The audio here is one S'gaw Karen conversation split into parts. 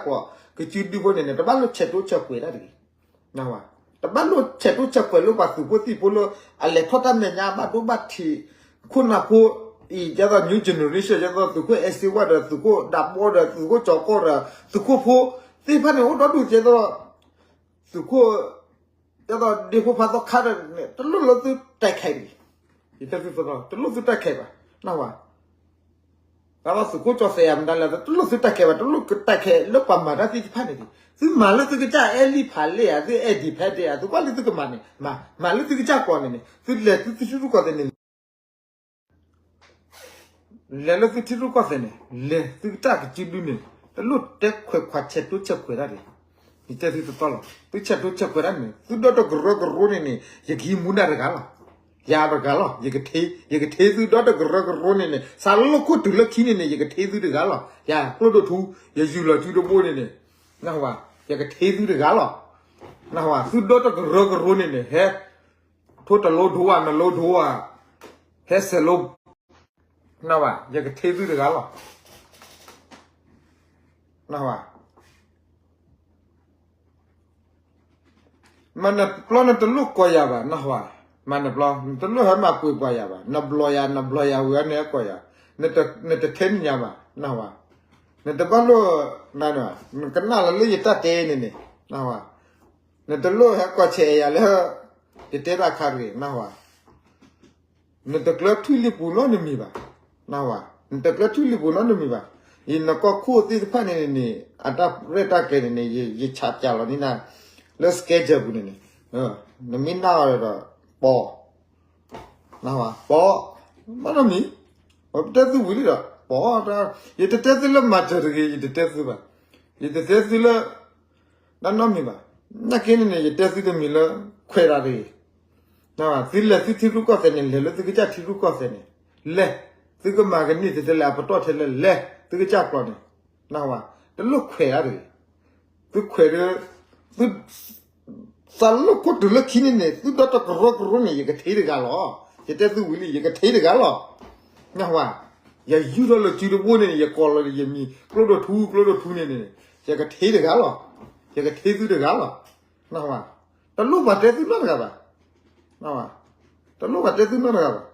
သုးကစၢ်ကျိာ် ကစုဒုဖိန့ၣ်န့ၣ် တဘၣ်လိၣ်ဆဲးတိဆဲးကွဲးတၢ်တဂ့ၤ. တဘၣ်လိၣ်ဆဲးတိဆဲးကွဲးလၢပှၤသုးဖိသံၣ်ဖိလၢ အလဲၤထီၣ်တၢ်မဲာ်ညါ ဘၣ်ဒိဘၣ်ထံး ခိၣ်နၢ်ဖိအံၤ ဒ်သိး new generation ဒ်သိး သုးခိၣ်အဲၣ်စ့ဝါဒီး သုးခိၣ်ဒးဘီဒီး သုးခိၣ်ကၠီၤကီၢ်ဒီး သုးခိၣ်ဖိသ့ၣ်တဖၣ်န့ၣ် အိၣ်ဒီဒူၣ်ဒ်သိး သုးခိၣ် ဒ်သိးဒ့ဖိဖးသီခါဒီးန့ၣ် တလိၣ်လၢသုတၢ်ခဲအံၤတဂ့ၤ. ယတဲသုတလိၣ်သုတၢ်ခဲဘၣ် နၢ်ဟူဧါ. ဒ်သိးသုးခိၣ်ကၠီၤသဲးယၤမတၤလဲၣ် တလိၣ်သုတၢ်ခဲဘၣ် တလိၣ်ကတၢ်ခဲလၢပှၤမၤတၢ်သ့ၣ်တဖၣ်န့ၣ်တဂ့ၤ. သုမၤလၢသုကစၢ်အဲၣ်လံဖးလဲၢ်ဧါ သု independent ဧါ သုကွၢ်လၢသုကမၤန့ၣ် မၤ မၤလၢသုကစၢ်ကျိာ်န့ၣ်န့ၣ် သုလဲၤသုထံရူၢ်ကီၢ်သဲးန့ၣ် လဲၤလၢသုထံရူၢ်ကီၢ်သဲးန့ၣ် လဲၤသုတၢ်ကစုဒုန့ၣ် တလိၣ်တဲခွဲးခွးဆဲးတိဆဲးကွဲးတၢ်တဂ့ၤ. ယတဲသုတတီလီၤ သုဆဲးတိဆဲးကွဲးတၢ်န့ၣ် သုဒီတကရၢကရိန့ၣ်န့ၣ် ယကဟံးမူဒါတဂၤလီၤ. ယၤတဂၤလီၤ ယကထ့ ယကထ့သုဒီတကရၢကရိန့ၣ်န့ၣ် စးလၢခိၣ်တုၤလၢခံန့ၣ်န့ၣ် ယကထ့သုတဂၤလီၤ. ယၤကျိဒိၣ်ထူ ယယူၢ်လီၤစုတဘိန့ၣ်န့ၣ် နၢ်ဟူဧါ ယကထ့သုတဂၤလီၤ. နၢ်ဟူဧါ သုဒီတကရၢကရိန့ၣ်န့ၣ် ဟဲ ထိတလိဒိဧါ နလိဒိဧါ ဟဲစဲးလိ နၢ်ဟူဧါ ယကထ့သုတဂၤလီၤ. နၢ်ဟူဧါ မၤနပျီနတလိၣ်ကိးယၤဘၣ် နၢ်ဟူဧါ. မၤနပျီ နတလိၣ်ဟဲမၤပှ့ၤပှၤယၤဘၣ် နဘျီယၤ နဘျီယၤဝံၤအန့ၣ်ကိးယၤ နတထဲန့ၢ်ညါဘၣ် နၢ်ဟူဧါ. နတဘၣ်လိၣ် နကနၣ်လီၤလၢယတၢ်တဲန့ၣ်န့ၣ် နၢ်ဟူဧါ. နတလိၣ်ဟဲကွၢ်ဆဲးအဲၣ်ယၤလၢ ယတဲတၢ်ခါတဂ့ၤ နၢ်ဟူဧါ. နတကျၢၤထွံၣ်လံၣ်ပူၤနီတမံၤဘၣ် နၢ်ဟူဧါ. နတကျၢၤထွံၣ်လံၣ်ပူၤနီတမံၤဘၣ်. ယနကီၢ်ခိၣ်သ့ၣ်တဖၣ်န့ၣ်န့ၣ် အတၢ်ရဲၣ်တၢ်ကျဲၤန့ၣ်န့ၣ် ယဆးပၠးလီၤန့ၢ်နၤ လၢ schedule ပူၤန့ၣ်န့ၣ် နမ့ၢ်နာ်အီၤဒီး ပိာ် နၢ်ဟူဧါ ပိာ် ဘၣ်နီတမံၤ ပတဲသုဝံၤလံဒီး ပိာ် ယတတဲသုလၢမၤစၢၤတဂ့ၤ ယတတဲသုဘၣ်. ယတတဲသုလၢ နီတမံၤဘၣ်. နာ်က့န့ၣ်န့ၣ် ယတဲသုတမံၤလၢ ခွဲးတၢ်တဂ့ၤ. သုလဲၤသုထံရူၢ်ကီၢ်သဲးန့ၣ် လဲၤလၢသုကစၢ်ထံရူၢ်ကီၢ်သဲးန့ၣ် လဲၤ သုကမၤကန့ၢ်တတဲလဲၣ် အပတီၢ်ထဲလဲၣ် လဲၤ သုကစၢ်ကျိာ်န့ၣ် နၢ်ဟူဧါ. တလိၣ်ခွဲးတၢ်တဂ့ၤ. သုခွဲးဒီး သု စးလၢခိၣ်တုၤလၢခံန့ၣ်န့ၣ် သုဒီတကရၢကရိန့ၣ် ယကထ့တဂၤလီၤ. ယတဲသုဝံၤလံ ယကထ့တဂၤလီၤ. နၢ်ဟူဧါ. ယယူၢ်ထီၣ်လၢစုတဘိန့ၣ် ယကိးလီၤယမံၤ ကျိဒိၣ်ထူ ကျိဒိၣ်ထူန့ၣ်န့ၣ် ယကထ့တဂၤလီၤ. ယကထ့သုတဂၤလီၤ. နၢ်ဟူဧါ. တလိၣ်ပှၤတဲသုနီတဂၤဘၣ်. တလိၣ်ပှၤတဲသုနီတဂၤဘၣ်.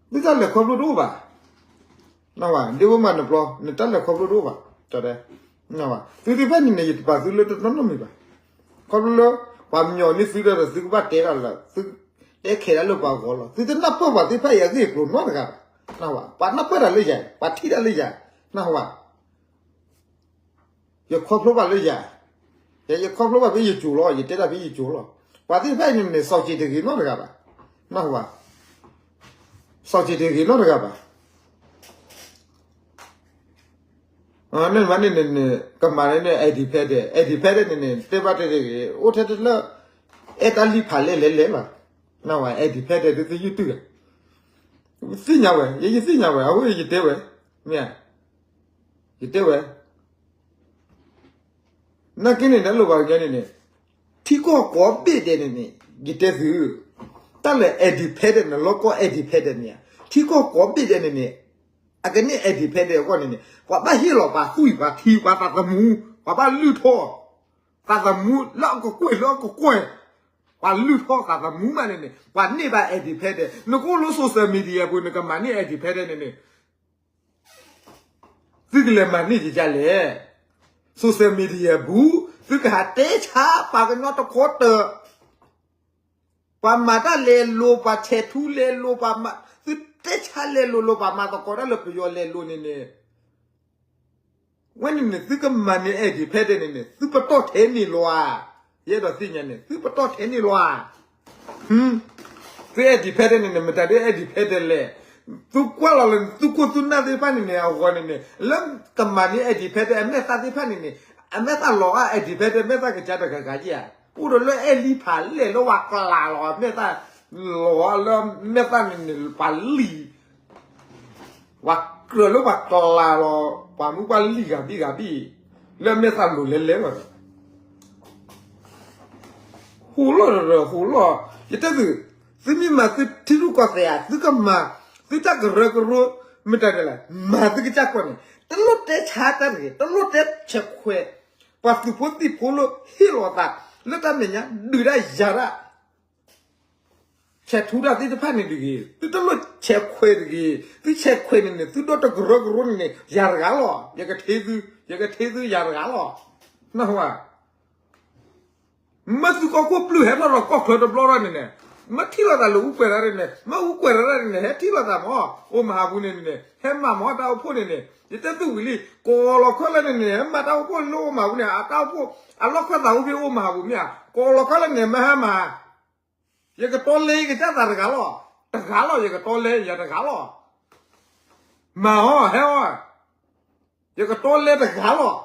သုတၢ်လဲၤခီဖျိတအိၣ်ဘၣ်. နၢ်ဟူဧါ ဒ့ဖိမၤနပျီ နတၢ်လဲၤခီဖျိတအိၣ်ဘၣ်. တဲ သုသ့ၣ်တဖၣ်န့ၣ်န့ၣ် ယတပာ်သုလၢတနီတမံၤဘၣ်. ခီဖျိလၢ ပှၤမၠီၤန့ၢ်သုဒီး သုကဘၣ်တဲတၢ်လၢ သုတဲခဲဒၣ်လၢပှၤဂီၢ်လီၤ. သုတနၢ်ပၢၢ်ပှၤသ့ၣ်တဖၣ်အံၤအဂ့ၢ်အကျိၤနီတဂၤဘၣ်. နၢ်ဟူဧါ ပှၤနၢ်ပၢၢ်တၢ်လၢယၤ ပှၤထံၣ်တၢ်လၢယၤ. နၢ်ဟူဧါ. ယခီဖျိဘၣ်လၢယၤ, ယခီဖျိဘၣ်ဖဲယစိၤလီၤ, ယတဲတၢ်ဖဲယစိၤလီၤ. ပှၤသ့ၣ်တဖၣ်အံၤန့ၣ်န့ၣ် စီၤစ့တဂ့ၤနီတဂၤဘၣ်, နၢ်ဟူဧါ, စီၤစ့တဂ့ၤနီတဂၤဘၣ်. န့ၣ်မးန့ၣ်န့ၣ် ကမၤန့ၣ် independent, independent န့ၣ်န့ၣ် တဲဘၣ်တဲတဂ့ၤ, အိၣ်ထဲတလၢ အဲၣ်တၢ်လံၣ်ဖးလဲၢ်လဲၢ်လဲၢ်လီၤ, နၢ်ဟူဧါ, independent ဒ်သုယုၢ်တုၢ်ဧါ, သ့ၣ်ညါဝဲ, ယသ့ၣ်ညါဝဲ, အဃိယတဲဝဲ, မ့ၢ်ဧါ, ယတဲဝဲ နာ်က့န့ၣ် တၢ်လိၣ်ဘၣ်ကညီန့ၣ်န့ၣ်, ထံကီၢ်ကိးဘ့ၣ်ဒဲးန့ၣ်န့ၣ် ယတဲသု, တၢ်လၢ independent န့ၣ် လီၤကီ independent န့ၣ်ဧါ, ထံကီၢ်ကိးဘ့ၣ်ဒဲးန့ၣ်န့ၣ်, အကန့ၢ် independent အဂီၢ်န့ၣ်န့ၣ် ပှၤဘၣ်ဟ့ၣ်လီၤပှၤသွံၣ်ပှၤထံပှၤသးသမူ, ပှၤဘၣ်လုၢ်ထီၣ် သးသမူလၢအကကွဲၢ်လၢအကကွဲၢ်, ပှၤလုၢ်ထီၣ်သးသမူမးန့ၣ်န့ၣ် ပှၤန့ၢ်ဘၣ် independent, နကအိၣ်လၢ social media ပူၤ နကမၤန့ၢ် independent န့ၣ်န့ၣ် သုကလဲၤမၤန့ၢ်ကကလဲၣ်, social media ပူၤ, သုကဟးတဲဆါပှၤကညီတခီတၢၢ်, ပှၤမၤတၢ်လဲၤလိၤ, ပှၤဆဲးထူလဲၤလိၤ, ပှၤမၤ, သုတဲဆါလဲၤလိၤလိၤ, ပှၤမၤသကိးတၢ်လၢပယီၤလဲၤလိၤန့ၣ်န့ၣ် ဝဲန့ၣ်န့ၣ် သုကမၤန့ၢ် independent န့ၣ်န့ၣ် သုပတီၢ်ထဲန့ၣ်လီၤဧါ, ယအဲၣ်ဒိးသ့ၣ်ညါန့ၣ် သုပတီၢ်ထဲန့ၣ်လီၤဧါ. သု independent န့ၣ်န့ၣ် မတၤဒ် independent လဲၣ်, သုကွၢ်လီၤလၢသုခိၣ်သုနၢ်သ့ၣ်တဖၣ်န့ၣ်န့ၣ် အဂီၢ်န့ၣ်န့ၣ် လၢကမၤန့ၢ် independent အမဲာ်သၣ်သ့ၣ်တဖၣ်န့ၣ်န့ၣ် အမဲာ်သၣ်လီၤဂာ် independent မဲာ်သၣ်ကစၢ်တဂၤဂၤဧါ, အိၣ်ဒီးလၢအဲၣ်လံဖးလဲၢ်လၢပှၤကျးလီၤ မဲာ်သၣ်လီၤလၢမဲာ်သၣ်န့ၣ်န့ၣ် ပှၤလံၣ် ပှၤကြၢးလၢပှၤကျးလီၤ ပှၤမူပှၤလံၣ်ဂၤဘံၣ်ဂၤဘံၣ် လၢမဲာ်သၣ်လိၤလဲၤလဲၤလီၤဒီး ဟူးလီၤဒီးဟူးလီၤ, ယတဲသု, သုမ့ၢ်မၤသုထံရူၢ်ကီၢ်သဲးဧါ, သုကမၤ, သုတၢ်ကရၢကရိ မ့ၢ်တၢ်ဒ်လဲၣ်, မၤသုကစၢ်ကီၢ်န့ၣ်, တလိၣ်တဲဆါတၢ်တဂ့ၤ, တလိၣ်တဲဆဲးခွဲး, ပှၤသုးဖိသံၣ်ဖိလၢဟ့ၣ်လီၤသး လၢတၢ်မဲာ်ညါဒုးဒၣ်ယၤဒၣ် ဆဲးထူတၢ်သ့ၣ်တဖၣ်န့ၣ်တဂ့ၤ, သုတလိၣ်ဆဲးခွဲးတဂ့ၤ, သုဆဲးခွဲးန့ၣ်န့ၣ် သုဒီတကရၢကရိန့ၣ်န့ၣ် ယၤတဂၤလီၤ, ယကထ့သု, ယကထ့သုယၤတဂၤလီၤ, နၢ်ဟူဧါ, မ့ၢ်သုကီၢ်ခိၣ်ပျုၢ်ဟဲထီၣ်ဒီးကီၢ်ချၢတဘျီထီၣ်န့ၣ်န့ၣ်, မ့ၢ်ထံၣ်လိာ်သးလၢအူကွဲးတၢ်န့ၣ်န့ၣ်, မ့ၢ်အူကွဲးတၢ်န့ၣ်န့ၣ် ဟဲထံၣ်လိာ်သးမ့ၢ်, အိၣ်မၤဟးပူၤန့ၣ်န့ၣ် ဟဲမၤမ့ၢ်တၢ်အိၣ်ဖှိၣ်န့ၣ်န့ၣ်, ယတဲသုဝံၤလံ, ကိးလီၤခဲလၢာ်န့ၣ်န့ၣ် ဟဲမၤတၢ်အိၣ်ဖှိၣ်လၢအိၣ်မၤဟးပူၤန့ၣ် အတၢ်အိၣ်ဖှိၣ် အလီၢ်ခၢၣ်သးအိၣ်ဖဲအိၣ်မၤဟးပူၤမ့ၢ်ဧါ, ကိးလီၤခဲလၢာ်န့ၣ် မ့ၢ်ဟဲမၤ ယကတီလဲကစၢ်သးတဂၤလီၤ, တဂၤလီၤ ယကတီလဲယၤတဂၤလီၤ, မၤအီၤဟဲအီၤ, ယကတီလဲတဂၤလီၤ,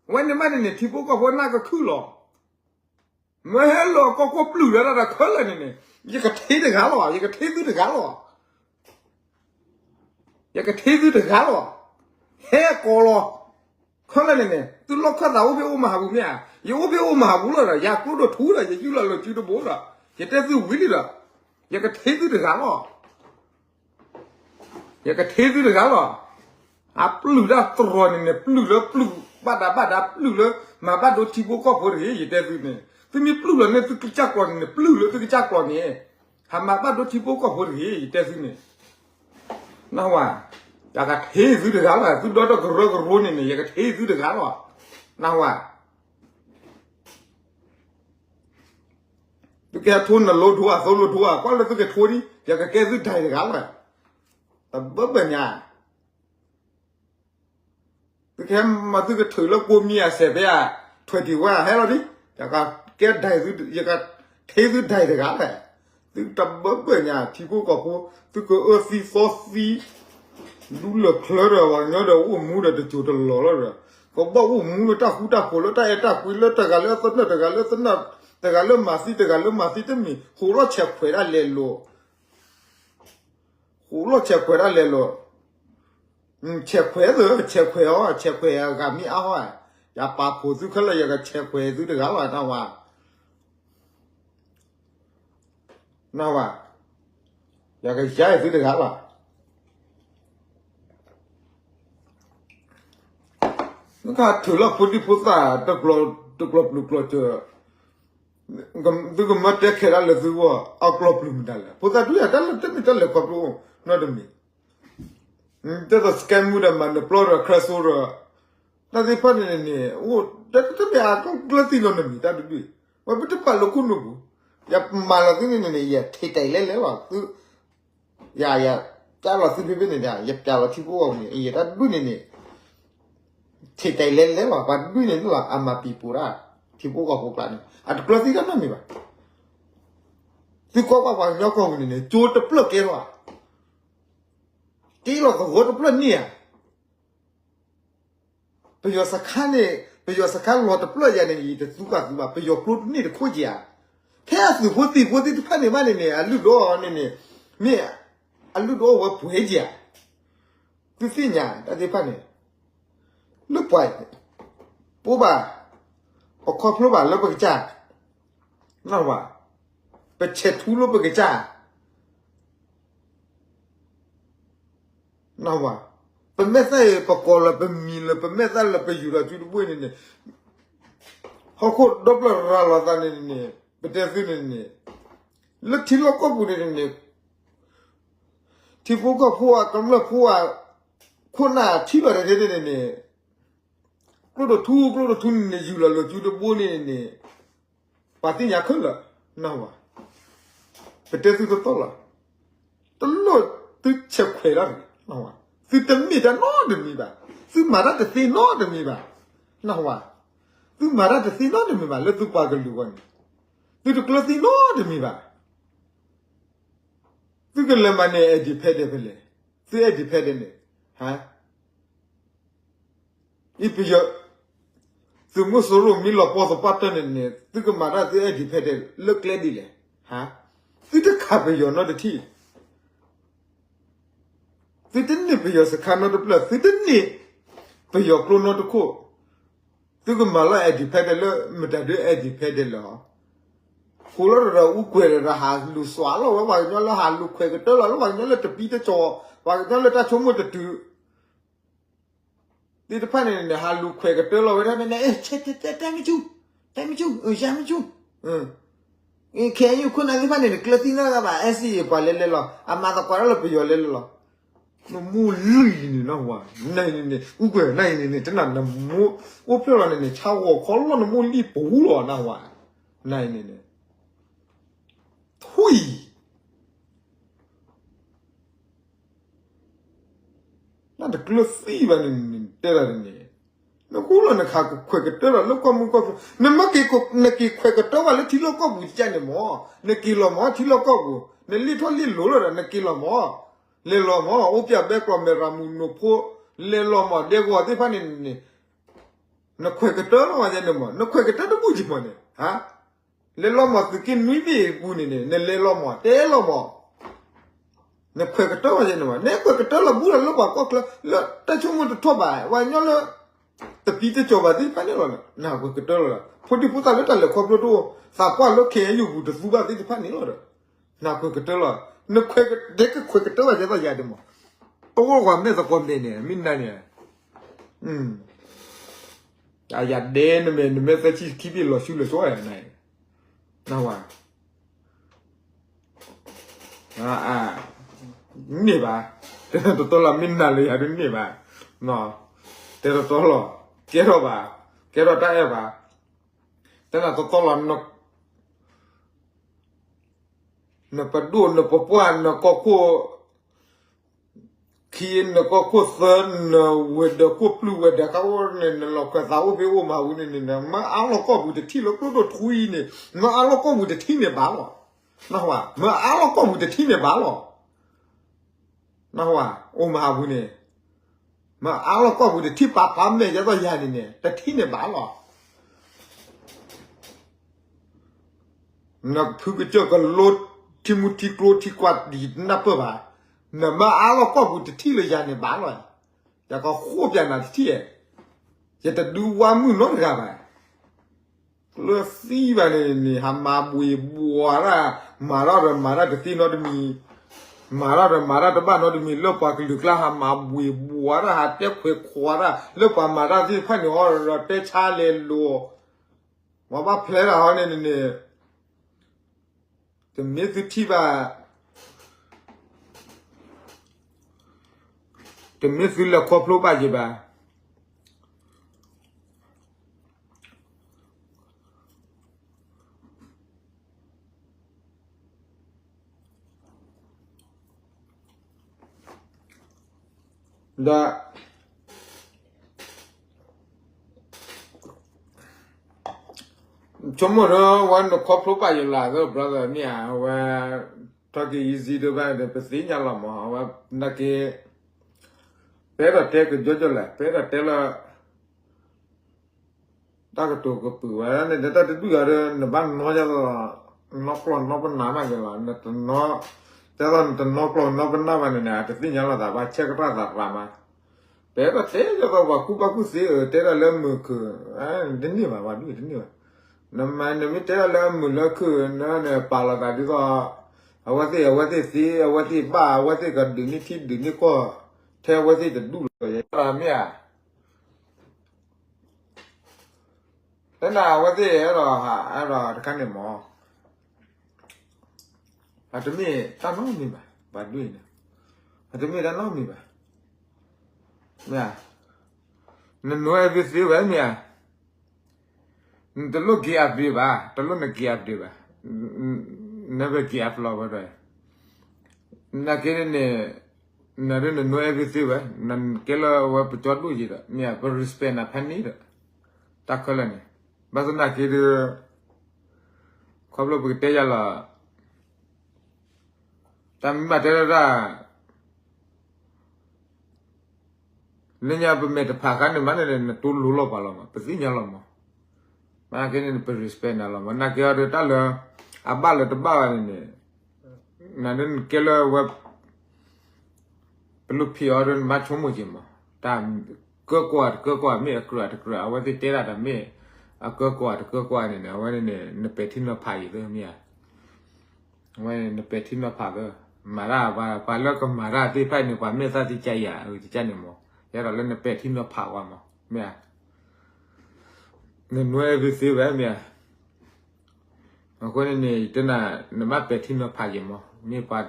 ဝဲန့ၣ်မးန့ၣ်န့ၣ် ထံဖိကီၢ်ဖိနၢ်ကခုၣ်လီၤ, မ့ၢ်ဟဲလီၤကီၢ်ခိၣ်ပျုၢ်လၢတၢ်ဒီးခဲလၢာ်န့ၣ်န့ၣ်, ယကထ့တဂၤလီၤ, ယကထ့သုတဂၤလီၤ ယကထ့သုတဂၤလီၤ, ဟဲကိးလီၤ, ခဲလၢာ်န့ၣ်န့ၣ် သုလီၢ်ခၢၣ်သးအိၣ်ဖဲအိၣ်မၤဟးပူၤမ့ၢ်ဧါ, ယအိၣ်ဖဲအိၣ်မၤဟးပူၤလီၤဒီး ယၤကျိဒိၣ်ထူဒီး ယယူၢ်လီၤလၢစုတဘိဒီး, ယတဲသုဝံၤလံဒီး, ယကထ့သုတဂၤလီၤ ယကထ့သုတဂၤလီၤ, အပျုၢ်တၢ်တြီၤန့ၣ်န့ၣ် ပျုၢ်လၢပျုၢ်ဘၣ်ဒါဘၣ်ဒါ ပျုၢ်လၢမၤဘၣ်ဒိထံဖိကီၢ်ဖိတဂ့ၤ ယတဲသုန့ၣ်, သုမ့ၢ်ပျုၢ်လီၤန့ၢ်သုကစၢ်ကျီၤန့ၣ်န့ၣ် ပျုၢ်လၢသုကစၢ်ကျီၤန့ၣ်, ဟးမၤဘၣ်ဒိထံဖိကီၢ်ဖိတဂ့ၤ ယတဲသုန့ၣ်, နၢ်ဟူဧါ, ယကထ့သုတဂၤလီၤ သုဒီတကရၢကရိန့ၣ်န့ၣ် ယကထ့သုတဂၤလီၤ, နၢ်ဟူဧါ သုကဟဲထိနလိဒိဧါ သိလိဒိဧါ ကွၢ်လၢသုကထိဒံး ယကကဲသုဒၣ်တဂၤလီၤ, တဘၢဘၢၣ်ညါ, သုကဟဲမၤသုကထုးလၢကိးမံၤအစဲးဖဲအ twenty-one ဟဲလီၤဒံး, ယကကဲဒၣ်သု ယကထ့သုဒၣ်တဂၤလီၤ, သုတဘၢဘၢၣ်ညါ ထံဖိကီၢ်ဖိ သုကအၢသံသီသံ ဒူလၢာ်ချၢဒီး ပှၤကညီဒီးအိၣ်မူဒီးတစိၢ်တလီၢ်လီၤဒီး, ကဘၣ်အိၣ်မူလၢတၢ်ဃူတၢ်ဖိးလၢတၢ်အဲၣ်တၢ်ကွံလၢတဂၤလၢအသနၢၣ် တဂၤလၢသနၢၣ် တဂၤလၢမၤသံ တဂၤလၢမၤသံတမ့ၢ် ဃိးလီၢ်ဆဲးခွဲးဒၣ်လဲာ်လိၤ, ဃိးလီၢ်ဆဲးခွဲးဒၣ်လဲာ်လိၤ, ဆဲးခွဲးသၢ ဆဲးခွဲးအီၤ ဆဲးခွဲးအဂၤမ့ၢ်အါဟီၣ်, ယပာ်ဖှိၣ်သုခဲလၢာ် ယကဆဲးခွဲးသုတဂၤလီၤ နၢ်ဟူဧါ နၢ်ဟူဧါ, ယကယါအံၤသုတဂၤလီၤ. နကထုးလီၤဖိဒံဖိသၣ် တကျီၢ်ပျုၢ်ကျီၢ်စၢၤ, သုကမၢတဲခဲဒၣ်လၢသုဂီၢ် အကျီၢ်ပျုၢ်မတၤလဲၣ် ဖိသၣ်ဒုးယၤ တၢ်လၢတမ့ၢ်တၢ်လဲၤခီဖျိနီတမံၤ, တဲသိး scam မူဒီး မၤနၢၤပျီဒီး ခရၢစိဒီး တၢ်သ့ၣ်တဖၣ်န့ၣ်န့ၣ် အိၣ်တၢ်တမ့ၢ်အကျၢၢ်သံနီတမံၤ တၢ်တဒုး, ဝဲပတပာ်လၢခိၣ်နူာ်ပူၤ, ယမၤလီၤသုန့ၣ်န့ၣ် ယထံၣ်တၢ်လဲၣ်လဲၣ်လီၤ, သု ယ ယပျးလီၤသုဖဲဖဲန့ၣ်ဒီး ယပျးလီၤထံဖိကီၢ်ဖိန့ၣ် ယတၢ်တဒုးန့ၣ်န့ၣ် ထံၣ်တၢ်လဲၣ်လဲၣ်လီၤ, ပှၤတဒုးန့ၣ်လီၤ အမၤပံၤပိာ်တၢ် ထံဖိကီၢ်ဖိကျါန့ၣ် အတကျၢၢ်သံတၢ်နီတမံၤဘၣ်. သုကွၢ်ကွၢ်ပှၤကညီကီၢ်ပူၤန့ၣ်န့ၣ် ကၠိတဖျၢၣ်ကဲထီၣ်ဧါ, က့လီၤသဝီတဖျၢၣ်န့ၣ်ဧါ ပယီၤစခါန့ၣ် ပယီၤစခါလီၤတဖျၢၣ်ယၤန့ၣ် ယတသူကီၢ်သူဘၣ် ပယီၤကျိတန့ၢ်တခိၣ်က့ၤဧါ. ဖဲအသုးဖိသံၣ်ဖိသ့ၣ်တဖၣ်န့ၣ်မးန့ၣ်န့ၣ် အလုၢ်ဒိၣ်န့ၣ်န့ၣ် မ့ၢ်အလုၢ်ဒိၣ်ဝဲပှဲၤက့ၤဧါ. သုသ့ၣ်ညါတၢ်သ့ၣ်တဖၣ်န့ၣ် လၢပှၤ ပအိၣ်ဘၣ် ပခီဖျိဘၣ်လၢပကစၢ် နၢ်ဟူဧါ, ပဆဲးထူလၢပကစၢ် နၢ်ဟူဧါ, ပမဲာ်သၣ်အံၤ ပကိးလၢပမံၤလၢ ပမဲာ်သၣ်လၢပယူၤဒီးစုတဘ့ၣ်န့ၣ်န့ၣ် ဟီၣ်ခိၣ်ဒီဖျၢၣ်ရၤလီၤသးန့ၣ်န့ၣ် ပတဲသုန့ၣ်န့ၣ် လၢထံလီၢ်ကီၢ်ပူၤန့ၣ်န့ၣ် ထံဖိကီၢ်ဖိဧါ ကမျၢၢ်ဖိဧါ ခိၣ်နၢ်ထံလီၤတဂ့ၤန့ၣ်န့ၣ် ကျိတထူ ကျိတထူန့ၣ်န့ၣ် ယူၤလီၤလိာ်စုတဘိန့ၣ်န့ၣ် ပှၤသ့ၣ်ညါခဲလၢာ် နၢ်ဟူဧါ, ပတဲသုတသီၣ်လီၤ, တလိၣ်သုဆဲးခွဲးတၢ်တဂ့ၤ, သုတမ့ၢ်တၢ်နီတမံၤဘၣ်, သုမၤတၢ်တသ့နီတမံၤဘၣ်, နၢ်ဟူဧါ, သုမၤတၢ်တသ့နီတမံၤဘၣ် လၢသုပှၤကလုာ်အဂီၢ်န့ၣ်, သုတကျၢၢ်သံနီတမံၤဘၣ်. သုကလဲၤမၤန့ၢ် independent ဖဲလဲၣ်, သု independent န့ၣ် ဟါ, အံၤပယီၤ သုးမုၢ်စိရိၤမ့ၢ်လီၤပှီၢ်သပှၢ်တၢၢ်န့ၣ်န့ၣ် သုကမၤတၢ်သု independent လၢကျဲဒ်လဲၣ်, ဟါ, သုတခးပယီၤနီတထံၣ် သုတန့ၢ်ပယီၤစခါနီတဖျၢၣ် သုတန့ၢ်ပယီၤကျိနီတခိၣ်, သုကမၤလီၤ independent လၢမတၤဒု independent လဲၣ်, ဃိလီၤဒီးအူကွဲၤဒီးဟးလူၤစွးလီၤဝဲ ပှၤကညီလၢဟးလူၤခွဲးကတၢၢ်လီၤလၢပှၤကညီလၢတပံတကီၢ် ပှၤကညီလၢတၢ်ဆိကမိၣ်တတုၤ သ့ၣ်တဖၣ်န့ၣ်န့ၣ် ဟးလူၤခွဲးကတၢၢ်လီၤဝဲဒၣ်န့ၣ် တဲမ့ၢ်ဆူၣ်, တဲမ့ၢ်ဆူၣ်, ယၤမ့ၢ်ဆူၣ်. ခဲအံၤယခိၣ်နၢ်သ့ၣ်တဖၣ်န့ၣ်န့ၣ် ကျၢၤသံနီတဂၤဘၣ်, အဲၣ်စ့ၢ်ဂ့ၤ ပှၤလဲၤလဲၤလီၤ, အမၤသကိးတၢ်လၢပယီၤလဲၤလဲၤလီၤ. နမိၢ်လံၤန့ၣ်နၢ်ဟူဧါ, နအံၤန့ၣ်န့ၣ် အူကွဲၤနအံၤန့ၣ်န့ၣ် တနၤနမိၢ်အိၣ်ဖျဲၣ်လီၤန့ၣ်န့ၣ် ဆါဂီၤခီလီၤ နမိၢ်လံၤပူၤလီၤနၢ်ဟူဧါ, နအံၤန့ၣ်န့ၣ် ထွံၣ် နတကျၢၤသံဘၣ်န့ၣ် တဲဒၣ်န့ၣ်, နဃူလီၤနခးကခွဲးကတၢၢ်လီၤလၢကီၢ်မုၢ်ကီၢ်ဖျိ, နမ့ၢ်က့ၤ နက့ၤခွဲးကတၢၢ်ဘၣ်လၢထံလီၢ်ကီၢ်ပူၤတကဲန့ၣ်မ့ၢ်, နက့ၤလီၤမ့ၢ်ထံလီၢ်ကီၢ်ပူၤ, နလံၣ်ထီၣ်လံၣ်လိၤလီၤဒီး နက့ၤလီၤမ့ၢ်, လဲၤလီၤမ့ၢ် အိၣ်ပၠးဘဲကျီၢ်မဲာ်ရၤမူၤနိာ်ဖိ, လဲၤလီၤမ့ၢ် ဒဲကဝီၤသ့ၣ်တဖၣ်န့ၣ်န့ၣ်, နခွဲးကတၢၢ်လီၤဝဲန့ၣ်မ့ၢ် နခွဲးကတၢၢ်တဘူၣ်က့ၤမ့ၢ်န့ၣ် လဲၤလီၤမ့ၢ်သုးက့နွံဘ့ၣ်ပူၤန့ၣ်န့ၣ် နလဲၤလီၤမ့ၢ် တဲလီၤမ့ၢ်, နခွဲးကတၢၢ်ဝဲန့ၣ်မ့ၢ် နခွဲးကတၢၢ်လီၤဘူးလီၤလၢပှၤကီၢ်ချၢ လၢတၢ်ဆိကမိၣ်တထီၣ်ဘၣ် ပှၤကညီလၢ တပံတကီၤဘၣ်သ့ၣ်တဖၣ်န့ၣ်လီၤ. နခွဲးကတၢၢ်လီၤ ဖိဒံဖိသၣ်လၢတၢ်လဲၤခီဖျိတအိၣ် သးပှၢ်လၢ ခ့ၣ်အဲၣ်ယူၣ် ပူၤတသူဘၣ်သ့ၣ်တဖၣ်န့ၣ်လီၤဒီး နခွဲးကတၢၢ်လီၤ. နခွဲးက ဒဲကခွဲးကတၢၢ်ဘၣ်ကဲသိးယၤဒ်မ့ၢ် တအိၣ်ကွၢ်မဲာ်သကိးမဲာ်န့ၣ် မ့ၢ်နၤန့ၣ် ယၤဒဲနမဲာ် နမဲာ်သၢဆံခံဘ့ၣ်လီၤဆူလီၤဆီ နဝၤ န့ၢ်ဘၣ်, တတီလီၤ မ့ၢ်နၤလၢယၤဒ်န့ၢ်ဘၣ်, တဲတတီလီၤ, ကဲထီၣ်ဘၣ်, ကဲထီၣ်တၢ်အဲၣ်ဘၣ်, တဲနၤတတီလီၤ, နပဒိၣ် နပပှၢ် နကီၢ်ခိၣ် ခံ နကီၢ်ခိၣ်သၢ နဝဲၤဒၢးခိၣ်ပျုၢ်ဝဲၤဒၢးခါအိၣ်န့ၣ် နလီၤခွဲးသးအိၣ်ဖဲအိၣ်မၤဝံၤန့ၣ်န့ၣ် မ့ၢ်အါလီၤကီၢ်ပူၤတထံၣ်လၢကျိဒိၣ်ထွံအံၤန့ၣ် မ့ၢ်အါလီၤကီၢ်ပူၤတထံၣ်န့ၣ်ဘၣ်လီၤ. နဝၤ မ့ၢ်အါလီၤကီၢ်ပူၤတထံၣ်န့ၣ်ဘၣ်လီၤ. နဝၤ အိၣ်မၤဝံၤန့ၣ် မ့ၢ်အါလီၤကီၢ်ပူၤတထံၣ်ပာ်ဖျါမဲာ်ယဲသိးယၤန့ၣ်န့ၣ် တထံၣ်န့ၣ်ဘၣ်လီၤ. နဖုကစၢၢ်ကလိ ထံမူထံကျိထံကွၢ် ယနၢ်ပၢၢ်ဘၣ်, နမ့ၢ်အါလီၤကီၢ်ပူၤတထံၣ်လၢယၤန့ၣ်ဘၣ်လီၤ. ယကဃိပျးနၤတထံၣ်, ယတဒုးဝါမုၢ်နီတဂၤဘၣ်. ကျၢၤသံဘၣ်န့ၣ်န့ၣ် ဟးမၤဘှ့ၣ်ဘှီတၢ်, မၤတၢ်ဒီးမၤတၢ်တသ့နီတမံၤ, မၤတၢ်ဒီးမၤတၢ်တဘၣ်နီတမံၤ လၢပှၤကလုာ်ကျါ ဟးမၤဘှ့ၣ်ဘှီတၢ် ဟးတဲခွဲးခွါတၢ် လၢပှၤမၤတၢ်သ့ၣ်တဖၣ်န့ၣ်အီၤဒီး တဲဆါလဲၤလိာ် ပှၤဘၣ်ဖျဲးတၢ်ဟီန့ၣ်န့ၣ် တမ့ၢ်သုထံၣ်ဘၣ်, တမ့ၢ်သုလဲၤခီဖျိဘၣ်က့ၤဘၣ်. ဒီး ဆိကမိၣ်ဒီး ဝဲနခီဖျိဘၣ်ယလၢ်သၢ brother မ့ၢ်ဧါ, အဝဲ talk easy ဒ်ဘၣ်ဒီး ပသ့ၣ်ညါလီၤမး, အဝဲ နာ်က့ ပအဲၣ်ဒိးတဲကယီကီလဲၣ်, ပအဲၣ်ဒိးတဲလၢ တၢ်ကတိၤကပုာ်ဝဲန့ၣ် တၢ်တဒုၣ်ဂၤဒီး နဘၣ်နီၢ်ဒ်သိး နီၢ်ကျီၢ်နီၢ်ပနၢ်မးက့ၤလီၤ, နတနီၢ်, ဒ်သိးနတနီၢ်ကျီၢ်နီၢ်ပနၢ်ဘၣ်န့ၣ်န့ၣ် အတသ့ၣ်ညါလိာ်သး ဘၣ်ဆဲးကတီၢ်သးရၤမး, ပအဲၣ်ဒိးတဲလၢပှၤကူၣ်ဘၣ်ကူၣ်သ့ တဲဒၣ်လၢမုာ်ခုၣ်, တန့ၢ်ဘၣ် ပှၤဒုၣ်တန့ၢ်ဘၣ်, နမ့ၢ်တဲဒၣ်လၢမုာ်လၢခုၣ်န့ၣ် ပာ်လီၤသးဒ်သိး အဝဲသ့ၣ် အဝဲသ့ၣ်သ့ အဝဲသ့ၣ်ဘၣ် အဝဲသ့ၣ်ကဒုးန့ၢ်ထံဒုးန့ၢ်ကီၢ် ထဲအဝဲသ့ၣ်တဒူၣ်လီၤ မ့ၢ်ဧါ. တဲနၤအဝဲသ့ၣ်အဲၣ်ဒိး အဲၣ်ဒိးတခါန့ၣ်မး အတမ့ၢ်တၢ်နီတမံၤဘၣ်, ပှၤဒုၣ်အံၤန့ၣ် အတမ့ၢ်တၢ်နီတမံၤဘၣ်, မ့ၢ်ဧါ, န know everything ဝဲ မ့ၢ်ဧါ, နတလိၣ် give up ဒံးဘၣ်, တလိၣ်န give up ဒံးဘၣ်, never give up လီၤဝဲဒီး နာ်က့န့ၣ် နဒ်န know everything ဝဲ, နကဲလၢဝဲပကၠီဒိၣ်ယံၤဒီး မ့ၢ်ဧါ, ပ respect နၤဖဲန့ၣ်ဒီး တၢ်ခဲလၢာ်န့ၣ်, ဘၣ်ဆၣ်နာ်က့ဒီး ခီဖျိပကတဲယၤလီၤ, တၢ်မ့ၢ်ဘၣ်တဲဒၣ်တၢ် လၢညါပမဲာ်တဖးခါန့ၣ်မးန့ၣ် နတိလိၤလီၤပှၤလီၤမး, ပသ့ၣ်ညါလီၤမး, နာ်က့န့ၣ် ပ respect နၤလီၤမး, နာ်က့အီၤဒီးတၢ်လၢ အဘၣ်လၢတဘၣ်ဘၣ်န့ၣ်န့ၣ်, နဒ်နကဲလၢဝဲ ပလူဖံးအီၤဒီးနဘၣ်ဆိကမိၣ်က့ၤမး, တၢ်ကၢကီၢ်တကၢကီၢ် မ့ၢ်အကြၢးတကြၢး အဝဲသ့ၣ်တဲဒၣ်တၢ်မ့ၢ် အကၢကီၢ်တကၢကီၢ်န့ၣ်န့ၣ် အဝဲန့ၣ်န့ၣ် နပဲာ်ထံနီၤဖးယံၤသၢမ့ၢ်ဧါ, အဝဲန့ၣ်နပဲာ်ထံနီၤဖးသၢ, မၤတၢ် ပှၤလၢကမၤတၢ်သ့ၣ်တဖၣ်န့ၣ် ပှၤမ့ၢ်သးသ့ၣ်ကယၤ အကန့ၣ်မး, တ ယဲဒၣ်လၢနပဲာ်ထံနီၤဖးဝဲမး, မ့ၢ်ဧါ. နနွဲအဘံသ့ဝဲ မ့ၢ်ဧါ. အဃိန့ၣ်န့ၣ် ယတဲနၤ နဘၣ်ပဲာ်ထံနီၤဖးယဲမး, မ့ၢ်ပှၤ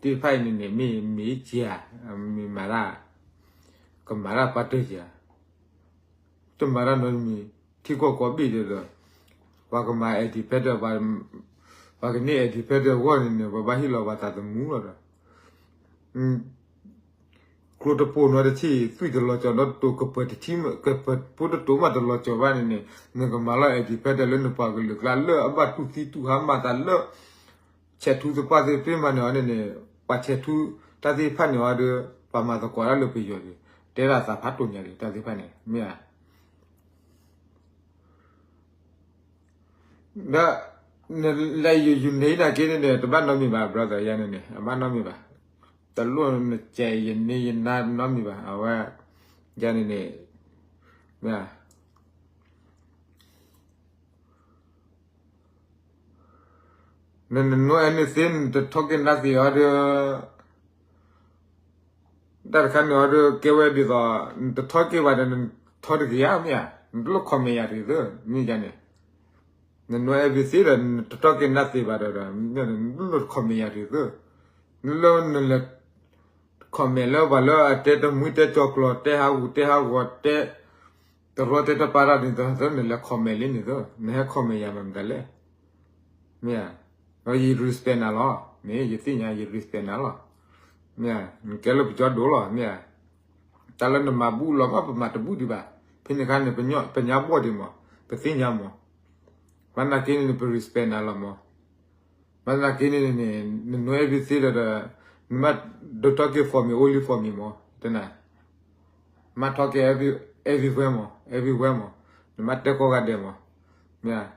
သ့ၣ်တဖၣ်အံၤန့ၣ်န့ၣ် မ့ၢ်မ့ၢ်က့ၤဧါ, မ့ၢ်မၤတၢ်, ကမၤတၢ်ပှၤတၢၢ်က့ၤဧါ, တမၤတၢ်နီတမံၤ, ထံကီၢ်ကိးဘ့ၣ်ဒီး, ပှၤကမၤ independent, ပှၤကန့ၢ် independent အဂီၢ်န့ၣ်န့ၣ် ပဘၣ်ဟ့ၣ်လီၤပှၤသးသမူလီၤဒီး ကျိတပိာ်နီတထံၣ် သွံၣ်တလီၤကၠီၤဒီးတိၤကပၢၤတထံၣ် ကပၢၤဖိတတိၤမးတလီၤကၠီၤဘၣ်န့ၣ်န့ၣ် နကမၤလီၤ independent လၢနပှၤကလုာ်ကျါလၢအဘၣ်တူၢ်သံတူၢ်ဟါမၤသးလၢ ဆဲးထူသပှၢ်သ့ၣ်တဖၣ်န့ၣ်အီၤန့ၣ်န့ၣ် ပှၤဆဲးထူတၢ်သ့ၣ်တဖၣ်န့ၣ်အီၤဒီး ပှၤမၤသကိးတၢ်လၢပယီၤန့ၣ် တဲဒၣ်သးဖးတိၢ်ညါဒံး တၢ်သ့ၣ်တဖၣ်န့ၣ် မ့ၢ်ဧါ. ဒီး နလဲၤယုၢ်ယုၢ်န့ၢ်နာ်က့န့ၣ်န့ၣ် တဘၣ်နီတမံၤဘၣ် brother ယၤန့ၣ်န့ၣ် အဘၣ်နီတမံၤဘၣ်. တလိၣ်နကဲယန့ၢ်ယနါနီတမံၤဘၣ် အဝဲ ယၤန့ၣ်န့ၣ် မ့ၢ် န န no anything နတထီၣ်က့ၤနၢ်သ့ၣ်အီၤဒီး တၢ်တခါန့ၣ်အီၤဒီး ကဲဝဲဒ်သိး နတထီၣ်က့ၤဘၣ်ဒီး နထီၣ်တဂ့ၤဧါ မ့ၢ်ဧါ. နတလိၣ် comment ယၤတဂ့ၤသၢ မ့ၢ်ယၤန့ၣ် န no anything ဒီး နတထီၣ်က့ၤနၢ်သ့ၣ်ဘၣ်ဒီး နတလိၣ် comment ယၤတဂ့ၤသၢ. နလၢနလဲၤ comment လၢပှၤလၢအတဲတမှံတဲကၠီၤကျိာ် တဲဟးဂူာ်တဲဟးဂီၤ တဲတရီတဲတပါတၢ်န့ၣ်သၢ နလဲၤ comment လံန့ၣ်သၢ နဟဲ comment ယၤမတၤလဲၣ် မ့ၢ်ဧါ. ယ respect နၤလီၤ မ့ၢ်ယသ့ၣ်ညါ ယ respect နၤလီၤ မ့ၢ်ဧါ. နကဲလၢပကၠီဒိၣ်လီၤ မ့ၢ်ဧါ. တၢ်လၢနမၤဘူၣ်လီၤမး ပမၤတဘူၣ်ဒံးဘၣ်. ဖဲန့ၣ်အခါန့ၣ် ပညါဘီၣ်ဒံးမး ပသ့ၣ်ညါမး. ဘၣ်နာ်က့န့ၣ် ပ respect နၤလီၤမး. ဘၣ်သနာ်က့န့ၣ်န့ၣ် န no anything ဒီး နမ့ၢ်ဒိးထီၣ်က့ၤ for me only for me မး တဲနၤ မ့ၢ်ထီၣ်က့ၤ everywhere မး everywhere မး နမ့ၢ်တဲကိးဂၤဒဲးမး မ့ၢ်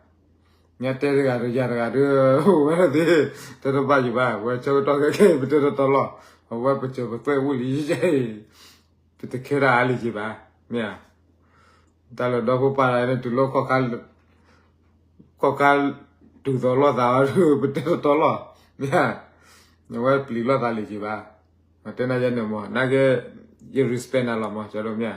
ညါတဲတဂၤဒီးယၤတဂၤဒီး ဝဲသ့ၣ် တဲတဘၣ်ယဘၣ် ဝဲဆၢကတီၢ်ခဲခဲအံၤ ပတဲတတီလီၤ အဝဲပစၢၤပသွဲၣ်အိၣ်လံ ပတခဲတၢ်အါလံက့ၤဘၣ် မ့ၢ် တၢ်လၢဒီဖိပၢ်တဂၤန့ၣ် တုၤလၢ ခီၣ်ခါ တုၤသိးလိာ်သးအီၤဒီး ပတဲတတီလီၤ မ့ၢ် အဝဲပျံၤလိာ်သးလံက့ၤဘၣ် တဲနၤယဲန့ၣ်မး နာ်က့ ယ respect နၤလီၤမး ကၠီဒိၣ် မ့ၢ်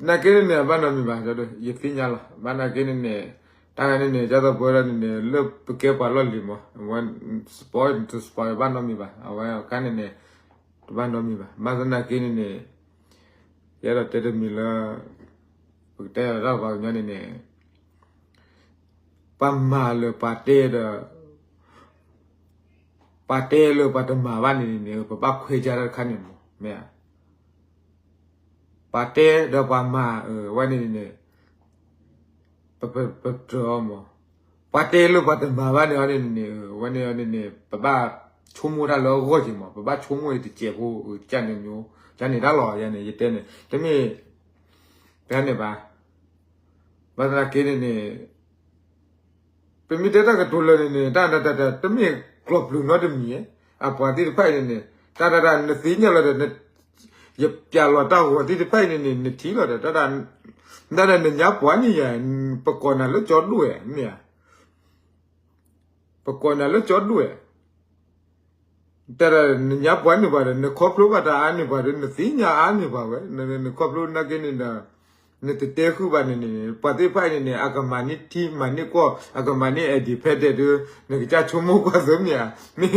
နာ်က့န့ၣ်န့ၣ် အဘၣ်နီတမံၤဘၣ် ကၠီဒိၣ် ယသ့ၣ်ညါလီၤ ဘၣ်နာ်က့န့ၣ်န့ၣ် တၢ်ဂၤန့ၣ်န့ၣ် ကၠီဒိၣ်ပဝဲဒၣ်န့ၣ်န့ၣ် လၢပကဲပှၤလီၢ်လံၤမး အဝဲ support တ support ဘၣ်နီတမံၤဘၣ် အဝဲအခါန့ၣ်န့ၣ် တဘၣ်နီတမံၤဘၣ် ဘၣ်သနာ်က့န့ၣ်န့ၣ် ယအဲၣ်ဒိးတဲတမံၤလၢ ပကတဲဒီးတၢ်ပှၤကညီန့ၣ်န့ၣ် ပှၤမၤလၢပှၤတဲဒီး ပှၤတဲလၢပှၤတမၤဘၣ်န့ၣ်န့ၣ် ပဘၣ်ခွဲခြားတၢ်တခါန့ၣ်မး မ့ၢ်ဧါ. ပှၤတဲဒီးပှၤမၤ အဝဲန့ၣ်န့ၣ် ပပတြၢၤအီၤမး ပှၤတဲလၢပှၤတမၤဘၣ်န့ၣ်အီၤန့ၣ်န့ၣ် အဝဲန့ၣ်အီၤန့ၣ်န့ၣ် ပဘၣ်ဆိကမိၣ်တၢ်လၢအဂီၢ်က့ၤမး ပဘၣ်ဆိကမိၣ်တစဲးဖိ ကန့ၣ် ကန့ၣ်တၢ်လီၤ ယၤန့ၣ် ယတဲန့ၣ် တမ့ၢ် တၢ်န့ၣ်ဘၣ် ဘၣ်သနာ်က့န့ၣ်န့ၣ် ပမ့ၢ်တဲတၢ်ကတိၤလၢာ်န့ၣ်န့ၣ် တၢ်တၢ်တၢ်တၢ် တမ့ၢ်ကျိာ်ပျုၤနီတမံၤ အပှၤသ့ၣ်တဖၣ်အံၤန့ၣ်န့ၣ် တၢ်တၢ်တၢ် နသ့ၣ်ညါလီၤဒီး ယပျးလီၤတၢ်ဂီၤသ့ၣ်တဖၣ်အံၤန့ၣ်န့ၣ် နထံၣ်လီၤဒီး တၢ်တၢ် တၢ်တၢ်နညါပှၤန့ၣ်ယၤ ပကိးနၤလၢကၠီဒိၣ်ဧါ မ့ၢ်ဧါ ပကိးနၤလၢကၠီဒိၣ်ဧါ တၢ်တၢ်နညါပှၤန့ၢ်ပှၤဒီး နခီဖျိဘၣ်တၢ်အါန့ၢ်ပှၤဒီး နသ့ၣ်ညါအါန့ၢ်ပှၤဝဲ နခီဖျိနာ်က့န့ၣ်ဒီး နတတဲဃုာ်ဘၣ်န့ၣ်န့ၣ် ပှၤသ့ၣ်တဖၣ်အံၤန့ၣ်န့ၣ် အကမၤန့ၢ်ထံမၤန့ၢ်ကီၢ် အကမၤန့ၢ် independent ဒီး နကစၢ်ဆိကမိၣ်ကွၢ်သ့မ့ၢ်ဧါ မ့ၢ်